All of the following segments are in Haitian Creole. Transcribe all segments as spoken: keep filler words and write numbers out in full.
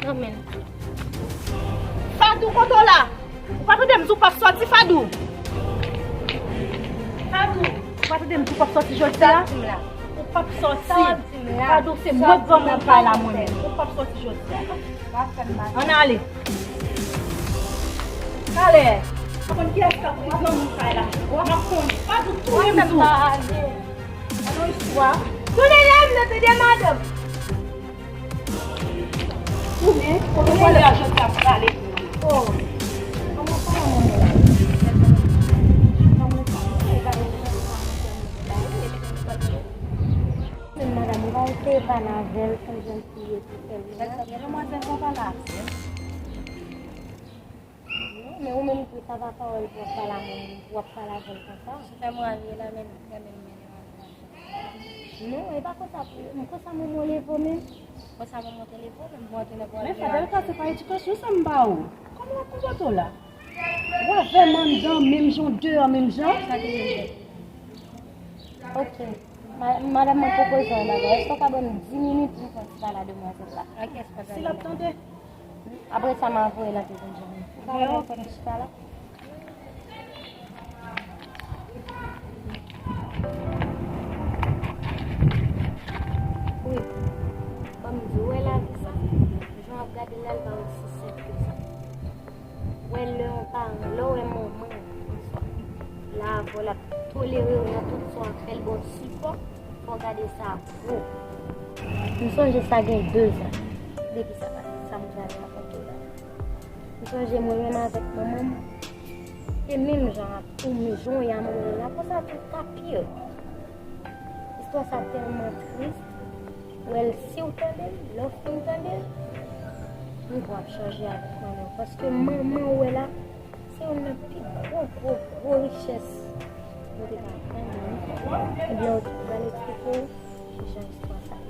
Nan men l. Fadou, kote w la? Ou pa tande m di w p ap sòti, Fadou? Fadou, ou pa tande m di w p ap sòti jodi a? Sa w ap di m la? Ou p ap sòti. Sa w ap di m la? Fadou, se mwen k granmoun kay la, mwen menm. Ou p ap sòti jodi a. Ann ale. Talè, pa konn kiyès k ap vin granmoun kay la. M ap konn. Fadou, tounen m di w. Tounen la, m nan tande madanm. Tounen, kote w ale a jodi a pou pale. Oh. Men madanm, ou pa eseye pale avè l, se yon jèn fi ye pou fè l. Demwazèl, pa pale avè l. Non, men ou menm tou, sa pa pawòl pou w ap pale a moun, pou w ap pale avè l konsa. Sou fè mwen al ye la, men, men, men, men, men. Non, e pa konsa pou, konsa manman w leve w menm? Konsa manman w te leve w menm, bon, te nan pwòblèm. Men Fadelka, se pa edikasyon sa m ba ou. Kòman w ap konpòte w la? Ou avè m anndan menm jan, w deyò menm jan? Sa te vin fè? Ok. Ma-, madanm, mwen pwopoze w yon bagay. Èske w ka ban m dis minit pou m fè yon ti pale a demwazèl la? Ok, se pa... Si l ap tande. Apre sa, m a voye l antre konn jan. Ou ka wè lè w fè m chita la? Wi. Ban m di w, wè lavi sa, jan w ap gade l la, l pa osi senp ke sa. Wè lè yon paran, lè w wè manman w, la avè w, l ap tolere w nan tout sa w ap fè, l ba w sipò, fò w gade sa gwo. M sonje sa gen dezan depi sa pase, sa m pral rakonte w la. M sonje mwen menm avèk manman m, te menm jan ap tounen, jan w ye a manman w la, konsa tou l ka pire. Istwa sa tèlman tris, wè l, si w tande l, lè w fin tande l, nou w ap chanje avèk manman w. Paske manman w wè la, se youn nan pi gwo, gwo, gwo richès nou te ka jwenn nan vi. Ebyen, ok, m pral eksplike w kijan istwa sa ye.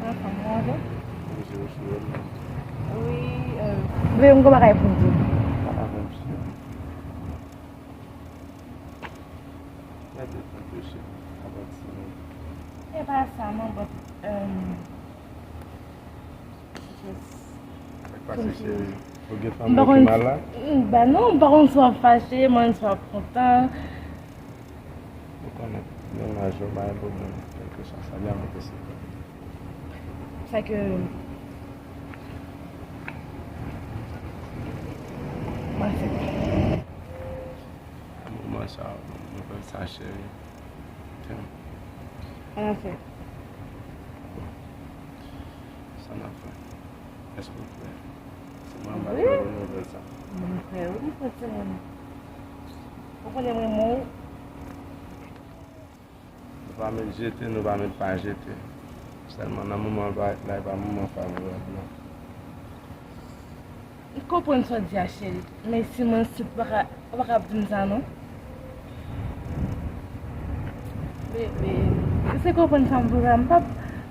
Anfòm, ou anfòm? Wi, euh, vle m gon bagay pou m di w. Gade, tanpri, cheri, avanse non. E pa sa, non, but, um, just... Sa k pase, cheri? Ou gen fanmi w ki malad? M, ba non, m pa konn si w ap fache, m pa konn si w ap kontan. Ou konnen, mennaj yo bay pwoblèm, kèlkeswa sa li a, mwen te sipòte. Sa ke m aksepte. Moman sa, nouvèl sa, cheri. Tèm. Sa n ap fè? Bon. Sa n ap fè? Èske w prè? Se mwen m ap jwenn nouvèl sa. Mwen prè, wi, m prè, timoun. Ou konnen m renmen w. Nou pa met jete, nou pa met pa jete. Sèlman nan moman la, la e pa moman favorab, non. M konprann sa w di a, cheri. Men si m ansent, ou pa ka, ou pa ka ap di m sa, non. Bebe, eseye konprann sa m di w la, m p ap,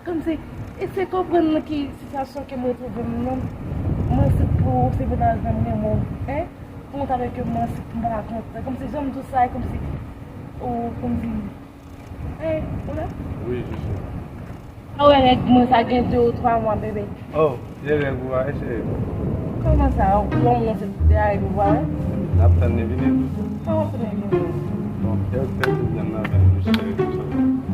kòmsi, eseye konprann nan ki sitiyasyon ke m retwouve m nan. Mwen se pou ou, se pou lajan m renmen w, en? Pou w ta wè ke mwen se pou m pa ka kontan. Kòmsi jan m di w sa, e kòmsi, ou, kòmsi, en, ou la? Wi, je suis là. A wè règ mwen sa gen de ou twa mwa, bebe. Oh, se règ ou a, cheri. Kòman sa? Ou wè mwen se te a règ ou a, wi? N ap tann li vini tou. Kòman pou li vini? Bon, kèk tèt ou byen nan vin nou cheri konsa.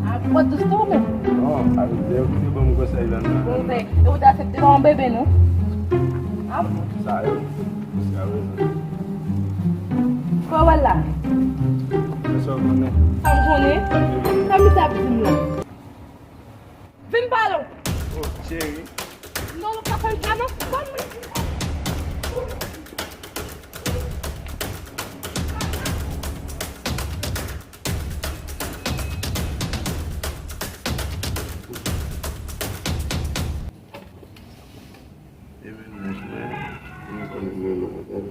A, ou pa dous tou, men? Non, avèk de ou te ban m konsèy la nan. Bon, men, e ou te aksepte ba yon bebe, non? A? Sa yo, sa yo. Kò w al la? Sa w konnen? Sa m konnen? Sa misye ap di m la? Vin pale w. Oh, cheri. Non, nou pa fè l sa non. Ban m li. E mennaj mwen, mwen konnen mwen renmen avè l.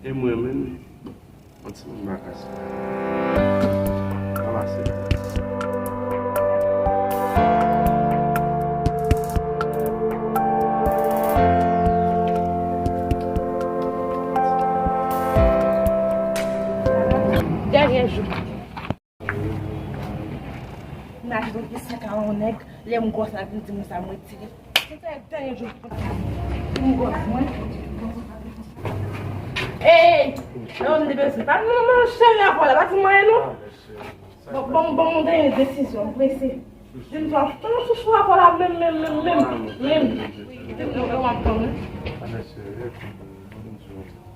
E mwen menm, yon timoun baka sa. Ranmase. Dènye jou. Imajine w gen sèk a yon nèg, lè m gwòs la vin di m sa, m retire. Se te dènye jou m gwòs mwen. Ey! Lè w m te bezwen. Pa m nan cheri avè w la, pa di m anyen non. Bon, bon, bon, m dènye desizyon, m prese. Di m sa, w fè yon chouchou avè w la, menm, menm, menm, menm, menm. Di m non, w ap tann.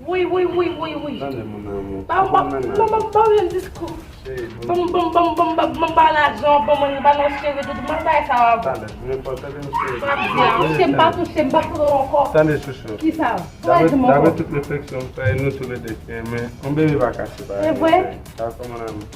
Wi, wi, wi, wi, wi. Tande, mon amour. Ba, ba, ba, ba, ba, yon diskou. Chérie, bon. Ban m, ban m, ban m, ban m, ban m, ban m ba lajan, ban mwen, ba nan cheri, tout, mwen bay sa w. Tande, nenpòt, tande, m chérie. Pa di a, touche m, pa touche m, pa fout ankò. Tande, chouchou. Kisa? Daprè, daprè tout refleksyon m fè, nou toulède fè, men yon bebe pa ka separe nou. Se vre? Dakò, mon amour.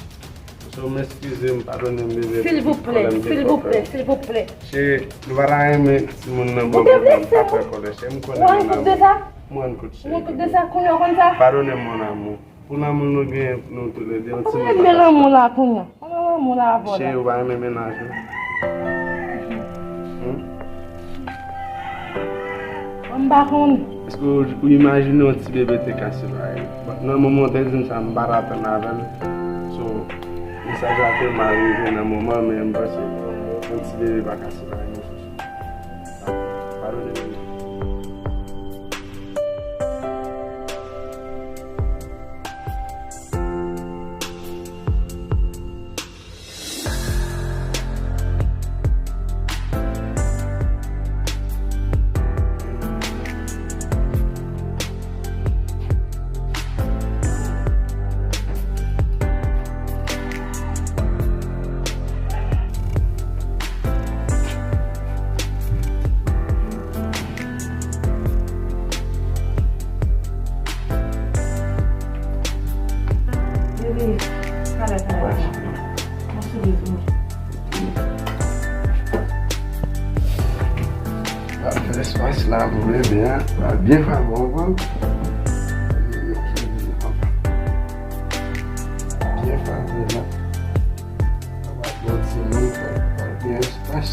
So, m eskize m, padone m, bebe. Silvouplè, silvouplè, silvouplè. Cheri, nou pa ta renmen timoun nan bò pou nou pa fè kòlè, cheri. M konnen nou renmen. Ou rann kont de sa? M rann kont, cheri. Ou rann kont de sa? Kounye a w konn sa? Padone m, mon amour. Pou lanmou nou genyen pou nou toulède, yon timoun pa ka separe. Ou renmen lanmou la kounye a. Ou renmen lanmou la avè w la. Cheri, ou pa renmen mennaj ou? Hmm? M pa konn. Èske ou, ou imajine yon ti bebe te ka separe nou? Nan moman w te di m sa, m pa t atann avè l. So, mesaj la te mal rive nan moman, men m panse yon ti bebe pa ka separe nou, chouchou. Padone m. Bebe, talè, talè, talè. Mwen sou bezwen. Fè espas la pou bebe a. Sa byen fè, bon, bon. Byen fè, byen fè. Bon, timoun, fè, fè byen espas.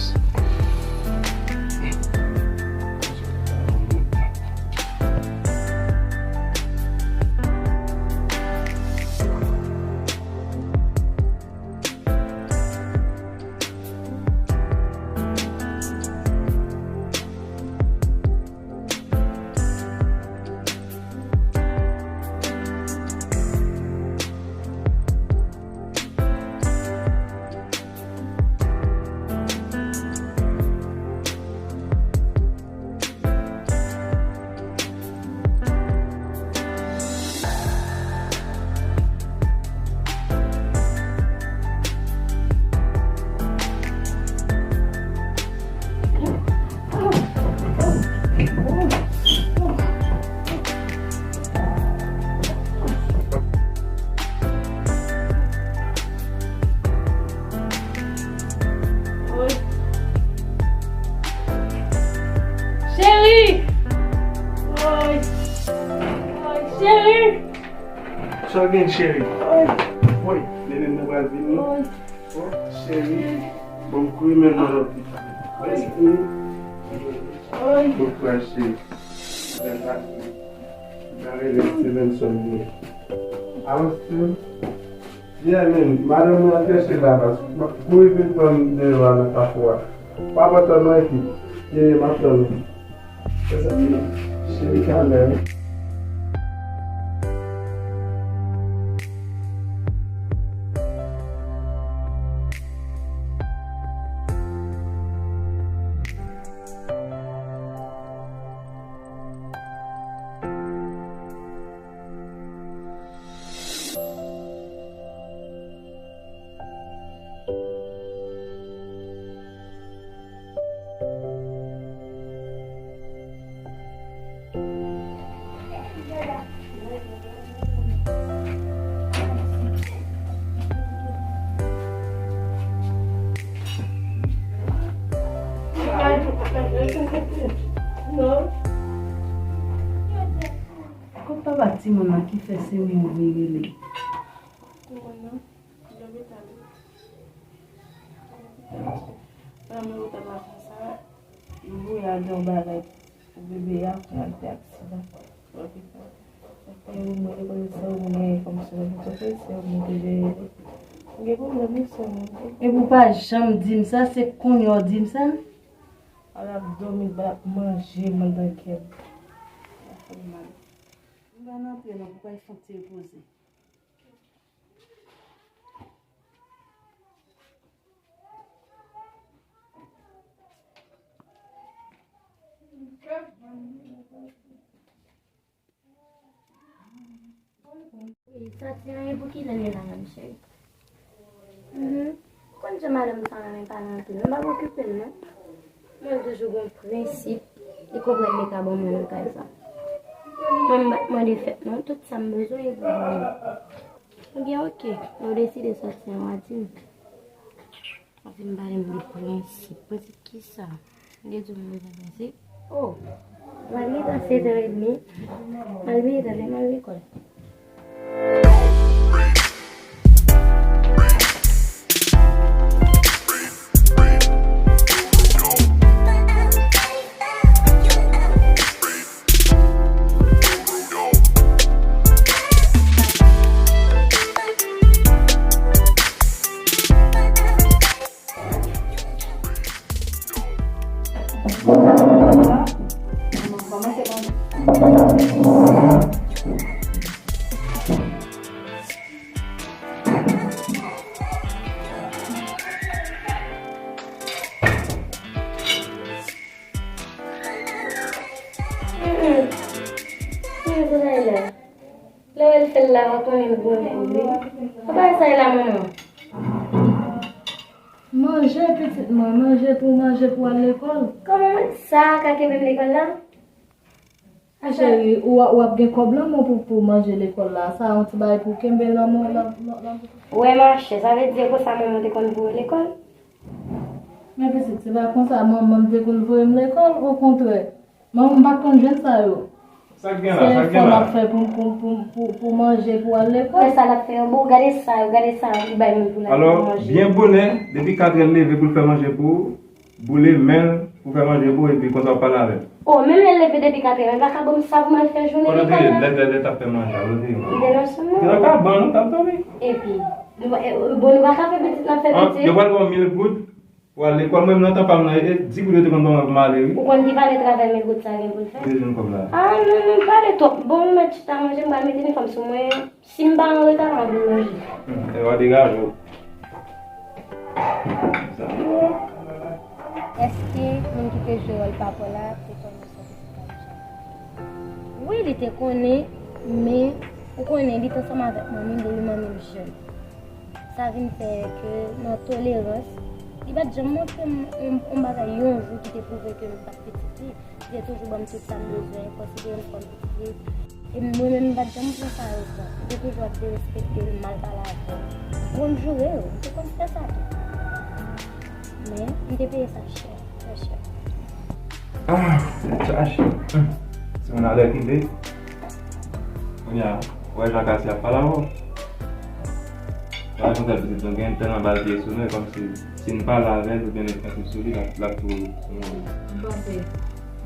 Woy. Cheri! Woy. Woy, cheri! Sa w gen, cheri? Woy. Woy, nene, Mwen pral vini. Oh, cheri. Bon, m kouri men mwen lopital. Mèsi. Bon kouraj, cheri. Mwen rele Stevenson vini. Alò, Steven? Yeah, man. Madanm mwen ap chèche la, baz. Kouri vin pran m deyò a nan kafou a. Pa pran tan non, epi. Yeah, yeah, m ap tann ou. Cheri kanmenm. Kot papa timoun nan ki fè se mwen ou vle rele? Timoun nan lopital. Pandan mwen lopital la konsa, yo voye al gen yon bagay pou bebe a, pou l al fè aksidan. Lopital. Apre yo mwen rekonèt sa, yo mwen gen kòm se yon pwofesè, yo mwen te jere li. Gen pwoblèm wi sè mwen. Epi w pa janm di m sa, se kounye a w di m sa? Al ap dòmi, l ap manje m anndan kè m. Sa fè m mal. M pa nan antre non, pou kay fon ti repoze. Wi, sòti an e pou kilè l ye la menm, cheri? Mhm. Ou konn jan madanm sa renmen pale anpil, m p ap okipe l non. Mwen toujou gen yon prensip, li konprann li ka ban mwen nan kay sa. Mwen m pa t mande fèt non, tout sa m bezwen li pou ban mwen. Ebyen oke, lè w deside sòti an w a di m. W ap vin pale m de prensip. Prensip kisa? M te di w m bezwen prensip. Oh, m al gentan sèt è edmi. M al gentan, m al lekòl. Lè w wè l fè l la, w a konnen l gwo nèg wi. Papa sa e la manman. Manje pitit mwen, manje pou manje pou al lekòl. Kòman sa ka kenbe m lekòl la? Cheri, ou, w ap gen kòb nan men w pou, pou manje lekòl la. Sa yon ti bagay pou kenbe nan men w. Wè machè, sa vle di e konsa manman te konn voye w lekòl? Men pitit, se pa konsa manman m te konn voye m lekòl, okontrè. Manman m pa t konn jwenn sa yo. Sa k gen la? Sa k gen la? Se efò l ap fè pou, pou, pou, pou, pou manje, pou al lekòl. Wè sa l ap fè yo, bon, gade sa yo, gade sa li bay moun pou l al manje. Alò, byen bonè, depi katrè l leve pou l fè manje pou ou, boule men l pou fè manje pou ou, epi konsa w pale avè l. Oh, menm lè l leve depi katrè, men l pa ka ban m sa pou m al fè jounen lekòl la. Kote w te ye lè, lè, lè l t ap fè manje a? Kote w te ye? Li te nan chanm nan. Li nan kabann ou t ap dòmi? Epi, nou pa, eh, bon, nou pa ka fè pitit n ap fè piti. Yo pral ba w mil goud. Pou al lekòl, mwen menm nan tan pa m nan, e di goud yo te konn ban mwen pou m ale, wi. Ou konn ki valè travay mil goud sa gen pou l fè? Ou te jwenn kòb la? Ah, non, non, pale twòp. Bon, m mèt chita manje, m pral mete inifòm sou mwen. Si m pa an reta, m ap vin manje. Hmm, e w a degaje w. Sa bon. Èske moun ki te jwe wòl papa w la te konnen sa w te fè? Wi, li te konnen, men ou konnen, li t ansanm avèk manmi l depi manmi l jèn. Sa vin fè ke nan tolerans, li pa t janm montre m yon, yon bagay yon jou ki te pwouve ke m pa t pitit li. Li te toujou ban m tout sa m bezwen, konsidere m kòm pitit li. E mwen menm, m pa t janm pran sa yo pran. Li te toujou ap derespekte m, mal pale avè m. Bon, m joure yo, m te konn fè sa tou. Men, m te peye sa chè, trè chè. Ah, tèt chaje. Hmm. Se yon alèkile. Kounye a, ou wè jan Katia ap pale avè w. Bagay konsa pitit nou gen, tèlman bal pye sou nou, e kòmsi si n pale avè l oubyen nou fè sou li, l ap, l ap tou mouri. M panse,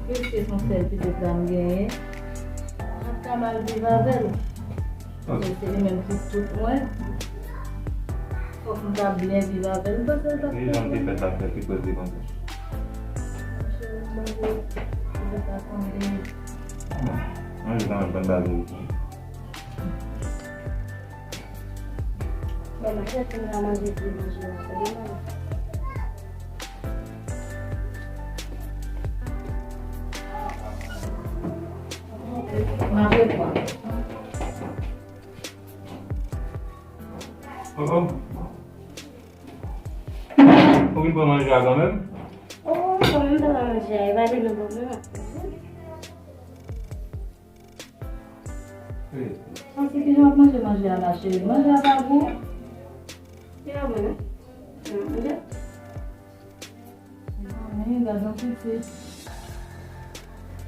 piske se yon sèl pitit la m genyen, m ap ka mal viv avè l. Ok. Se li menm ki tout mwen. Fòk m ta byen viv avè l. M panse l t ap... Ki jan l te fèt ap fè ki koze konsa? Monchè, m mande, m pa tande. Bon, manje kanmenm, ban m ba verite. Bon, m ap fè moun la manje vye manje la, tande mwen. M ap reprann. Oh, oh. Ou vin pran manje a kanmenm? Oh, kanmenm, m pran manje a, e pa de nou bon, non. Wi. Santi, kijan w ap manje manje a la, cheri? Manje a pa gou? Li pa bon, non? Manje. Mezanmi, gad yon pitit.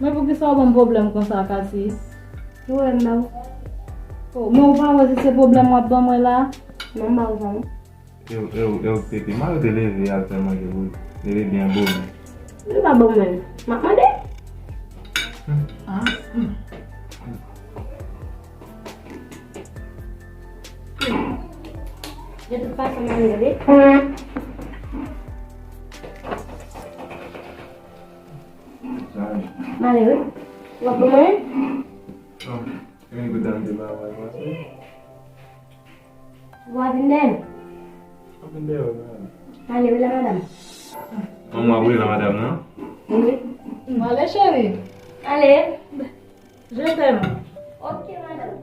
Men poukisa w ban m pwoblèm konsa, Kati? Ki pwoblèm m ba w? Oh, men ou pa wè si se pwoblèm w ap ban mwen la? Non, m ba w sa, non. E w, e w, e w, Pepe, mari w te leve al fè manje pou li. Leve byen bonè. Li pa ban mwen. M ap mande. Hmm. Ah. Hmm. De tout fason, m ale wi. M ale wi. W ap ban mwen? Ah, e goud la m te ba w a, w ap vin dèyè m? W ap vin dèyè m? W ap vin dèyè w, wi. Ale, rele madanm. Manman ap rele madanm nan? Wi. M ale, cheri. Ale. Je t'aime. Ok, madanm.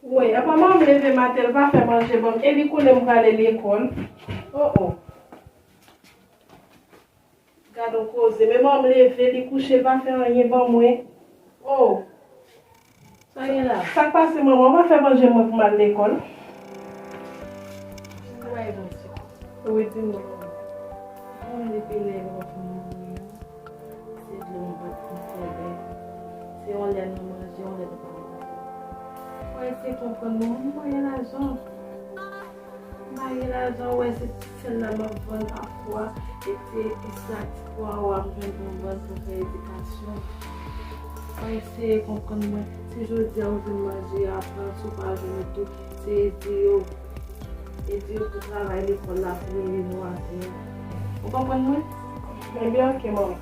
Woy, apa manman m leve maten, l pa fè manje ban m, e li konnen m prale lekòl. Oh, oh. Gad on koze, men manman m leve, li kouche, l pa fè anyen ban mwen. Oh. Sa gen la? Sa k pase, manman? Ou pa fè manje mwen pou m al lekòl? Ou bay bon ti. Wi, di mwen. Ou konn depi lè m fin mouri an, se dlo m vant m fè bèk. Se yon lè nou manje, yon lè nou pa manje. Ou eseye konprann mwen, mwen pa gen lajan. M pa gen lajan, ou wè se ti sèl la m ap vann pafwa, e ti epis la, ti pwa a m jwenn pou m vann pou m fè edikasyon. Ou eseye konprann mwen, si jodi a ou jwenn manje a pran, si w pa jwenn li tou, se ede yo. Ede yo pou travay lekòl la pou rele nou atè. Ou konprann mwen? Ebyen, oke, manman.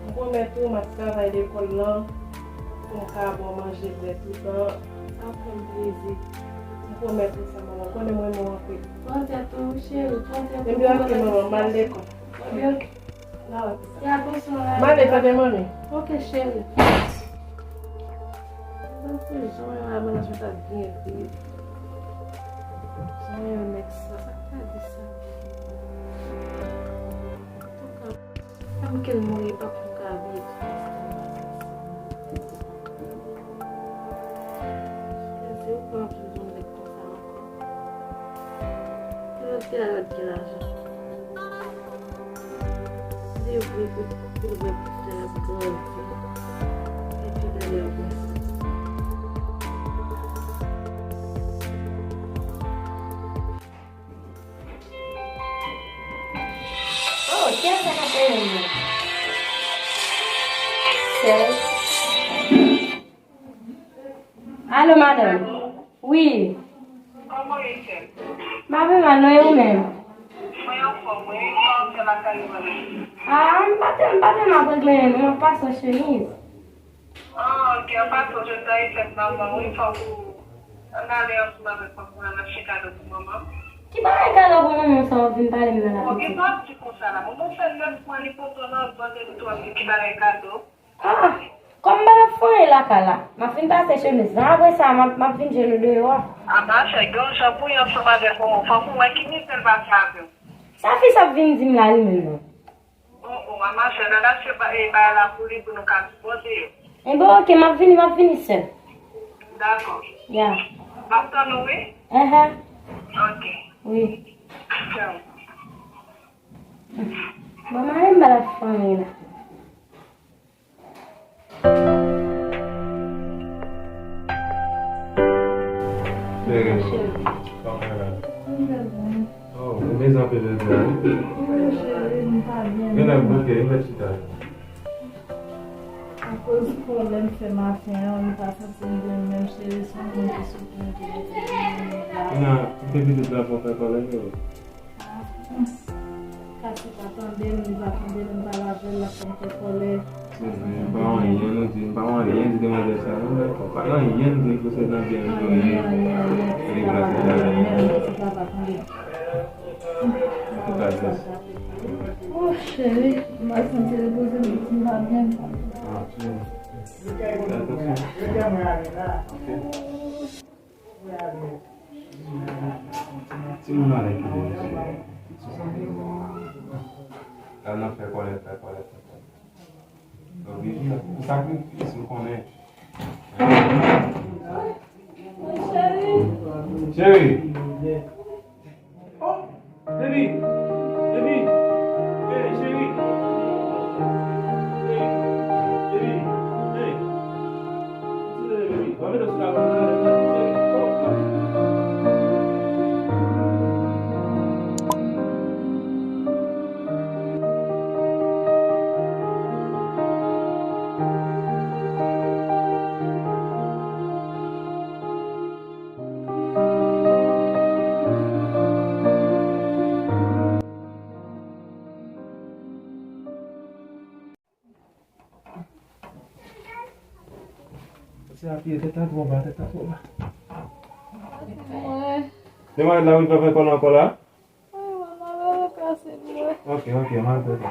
M pwomèt ou, m ap travay lekòl lan pou m ka ba w manje vrè toutan. Sa ap fè m plezi. M pwomèt ou sa, manman. Ou konnen m renmen w anpil. Pran tèt ou, cheri, pran tèt ou. Ebyen, oke, manman, m al lekòl. Ebyen, oke. M ale, tande, manmi. Ok, cheri. Donk, jan yo a mennaj mwen ta byen viv. Jan yo nèg sa, sa k ta di sa? Antouka, menm ke l mouri, pa pou ka viv. Se ou k ap viv yon nèg konsa ankò. Lòt gen, lòt gen lajan. Li vre ke pou l wè pitit la ap grandi. Epi gade yon konsa. Oh, kiyès sa k ap rele m nan? Sèl. Alo, madanm. Wi. Kòman w ye, sè m? M pa pi mal, non, e ou menm? Mwen anfòm, wi. Kòman fè lakay ou menm? Ah, m pa te, m pa te nan pran plenyen, non, m ap pase yon chemiz. Ah, ok, an pasan, jodi a e fèt manman, wi, fòk ou ann ale ansanm avèk manman, ann achte kado pou manman. Ki bagay kado pou manman sa w ap vin pale m nan la, pitit? Bon, kisa w ap di konsa la? Manman fè nèf mwa, li kontan nan vant, epi tou w ap di ki bagay kado? Ah, kòm m pa t ap fè anyen lakay la, m ap fin pase chemiz lan. Apre sa, m ap, m ap vin jwenn ou deyò a. A, machè, gen yon jan pou w ye ansanm avèk manman w. Fòk ou wè ki mizè l pase avè w. Sa fi sa ap vin di m la, li menm nan? Oh, oh, a, machè, n al achte ba-, e, bagay la pou li, pou nou ka sipòte yo. Enben, ok, m ap vini, m ap vini, sè. Dakò. Ya. M ap tann ou, wi. Enhen. Ok. Wi. Tchaw. Bon, m ale m ba l ap fè anyen la. Cheri. Kòman w ye? M byen. Oh, ou bezwen anpil de byen, wi. Wi, cheri, m pa byen. Genlè bouke, genlè chita. Akoz kòlè m fè maten an, m pa santi m byen menm, cheri, se yon moun ki sou pwen ki mete m la. Kounye a, ou te pitit la pou w fè kòlè, cheri? Ah, hmm. Kasi pa tande m, li pa tande m, m pale avè l, l ap fè m fè kòlè. M pa wè anyen nou di, m pa wè anyen di demoiselle sa, non, men pa gen anyen nou di pou se nan byen nou ye. Anyen, anyen, anyen, ti papa pa tande m, menm, ti papa tande m. Antouka, jès. Oh, cheri, m al santi repoze m, m pa byen. Ah, cheri. Fè atansyon. Ok. Timoun malè ki vini, cheri. Al nan fè kòlè, fè kòlè, fè kòlè. Donk, vini, ou sakrifis, m konnen. Cheri! Oh! Baby! Baby! Hey, cheri! Cheri! Baby! Hey! Baby! Mwen mete w sou tablo. Cheri! Oh! Se apiye tèt la twò ba, tèt la twò ba. Demwazèl la, wi, pa fè kòlè ankò la. Ay, mwen malere kase mwen. Ok, ok, m al fè sa.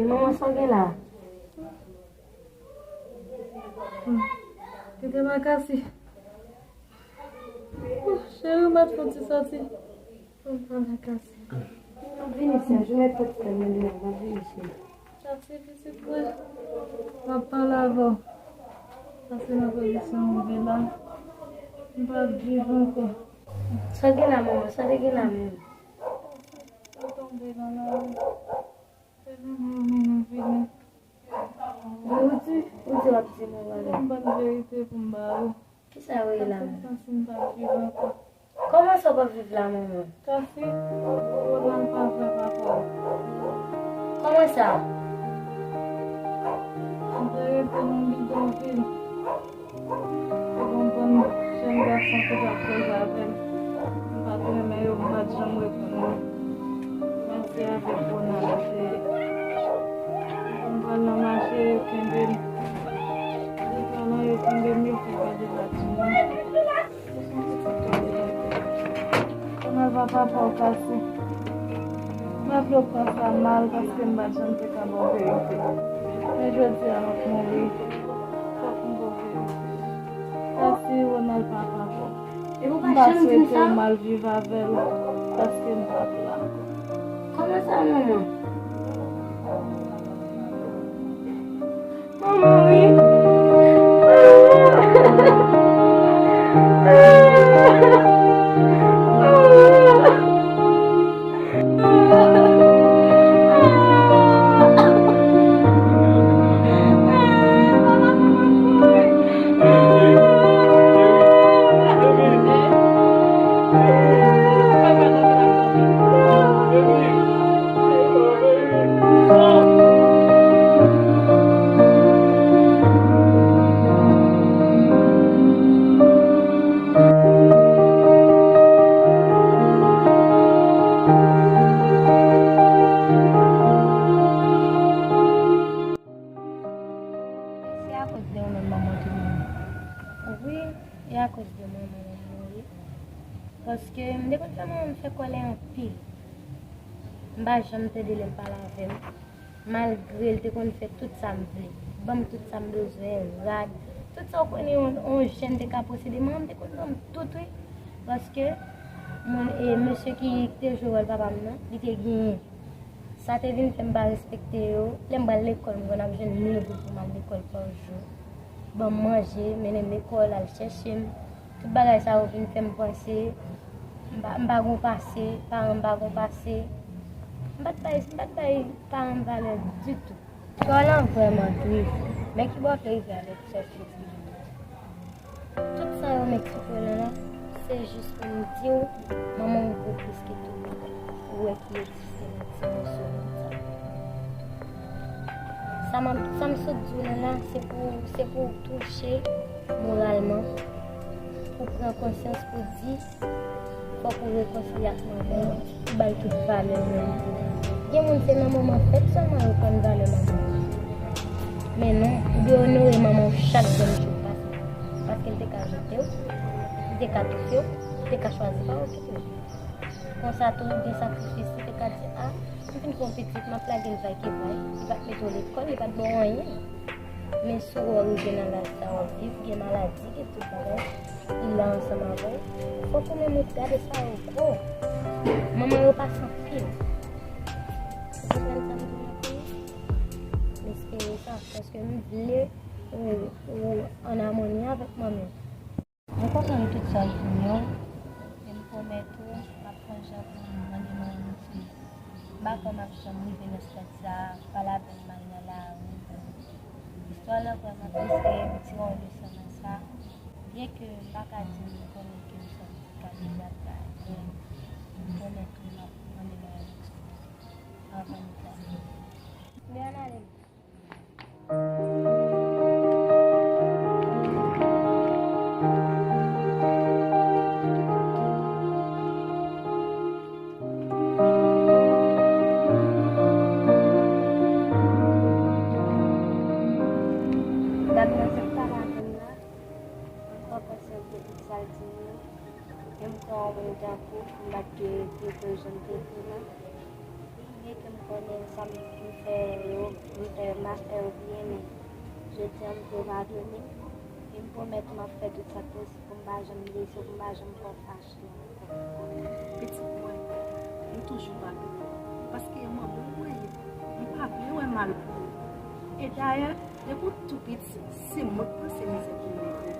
Manman, sa w gen la? Hmm. Kite m al Kasi. Ouh, cheri, ou mèt fè yon ti sòti. Fò m pale ak Kasi. M ap vini, sè. Jimèt fè ti tèm nan deyò. M ap vini, cheri. Kasi, pitit mwen. M ap pale avè w. Pase nan kondisyon m ye la. M p ap viv ankò. Sa gen la, manman? Sa te gen la menm? Sa tonbe nan lari. Se mwen menm, mwen vini. Ou di, ou di w ap di mwen bagay. Yon bann verite pou m ba ou. Kisa yo ye la menm? Paske m santi m p ap viv ankò. Kòman sa w p ap viv la, manman? Kasi, Ronald pa vrè papa w. Kòman sa? M te rete nan bidonvil. Te gen yon bann jèn gason ki t ap koze avè m. M pa t renmen yo, m pa t janm reponn yo. Mèsi avèk Ronald, m te, m pral nan mache, yo kenbe m. Depi nan yo kenbe m, yo fè gade latin nan. Ronald pa papa w, Kasi. M ap yo pran sa mal paske m pa t janm te ka ba w verite. Men jodi a, m ap mouri. Fòk m ba w verite. Kasi, Ronald pa papa w. M pa swete w mal viv avè l paske m p ap la ankò. Kòman sa, manman? Manman, wi. Se akoz de ou menm manman w te mouri. Wi, e akoz de mwen manman m mouri. Paske m te konn fè manman m fè kòlè anpil. M pa janm tande lè l pale avè m. Malgre l te konn fè tout sa m vle. Ban m tout sa m bezwen, rad. Tout sa w konnen yon, yon jèn te ka posede, manman m te konn ban m tout, wi. Paske, moun, e, mesye ki te jwe wòl papa m nan, li te genyen. Sa te vin fè m pa respekte yo. Lè m pral lekòl, m konn ap jwenn mil goud pou m al lekòl pa jou. Ban m manje, mennen m lekòl, al chèche m. Tout bagay sa yo vin fè m panse, m pa, m pa gon pase, paran m pa gon pase. M pa t bay, m pa t bay paran m valè ditou. Istwa lan vrèman tris, men ki bò w te rive avèk sè Fritz ki vin la? Tout sa yo m eksplike w lan la, se jis pou m di w, manman w gwo plis ke tout bagay. Ou wè ki egziste nan ti moso moun sa. Sa m, sa m sot di w lan la, se pou, se pou w touche moralman, pou w pran konsyans, pou w di, fòk ou rekonsilye ak manman w, ou bay tout valè l merite. Gen moun se nan moman fèt sèlman yo konn valè manman w. Men non, ou dwe onore manman w chak grenn jou k pase. Paske l te ka jete w, li te ka toufe w, li te ka chwazi pa okipe w. Konsa tou, gen sakrifis, li te ka di, a, m fin fè yon pitit, m ap lage l vay ki vay, li pa t mete w lekòl, li pa t ba w anyen. Men si w rive nan laj sa, w ap viv, gen maladi, gen tout bagay, li la ansanm avè w. Fòk ou menm ou gade sa yo gwo. Manman yo pase anpil. Ou konprann sa m di w la pou ou? M espere sa, paske m vle ou, ou ann amoni avèk manman w. Mwen konprann tout sa w di m yo, e m pwomèt ou, m ap pran jan pou m mande manman m egskize. M pa kwè m ap janm rive nan stad sa a, pale avè l mal nan lari. Istwa lan vrèman tris, e m tire yon leson nan sa. Byenke m pa ka di m konnen ke m sòti ka deja sa, men m pwomèt ou, m ap mande manman m egskize. Anvan nou pale. Leonardo. Gad mwen, se pa lapenn la. Mwen pa panse ke tout sa l di m yo. E m kwè yon moun tankou m pa t dwe trete l jan m trete l lan. Byenke m konnen sa m fè yo, m fè, m pa fè yo byen, men jodi a m vle padone. E m pwomèt ou m ap fè tout sa k posib pou m pa janm blese w, pou m pa janm fè w fache ankò. Pitit mwen, m toujou padone w, paske e manman w mwen ye. M pa vle wè mal pou ou. E dayè, depi w tou piti, se mwen k panse mizè pou w rive.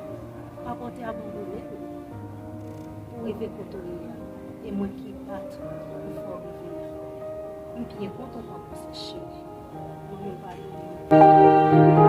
Papa w te abandone w pou w rive kote w ye a. E mwen ki bat pou fè w rive la. M byen kontan w pa panse cheri. Mwen menm padone w.